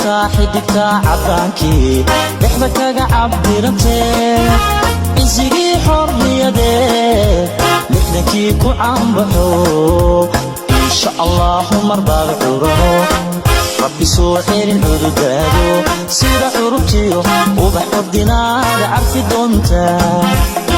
Xidigtaa, xidigtaa caddaankii dhexda kaga cabdirantee, cisigii xorriyadee 60-kii ku caanbaxo. Insha Allahu marbaad curano, Rabbi soo celin cududaado, sida curubtiyo ubax ordinaada carfi doontaa.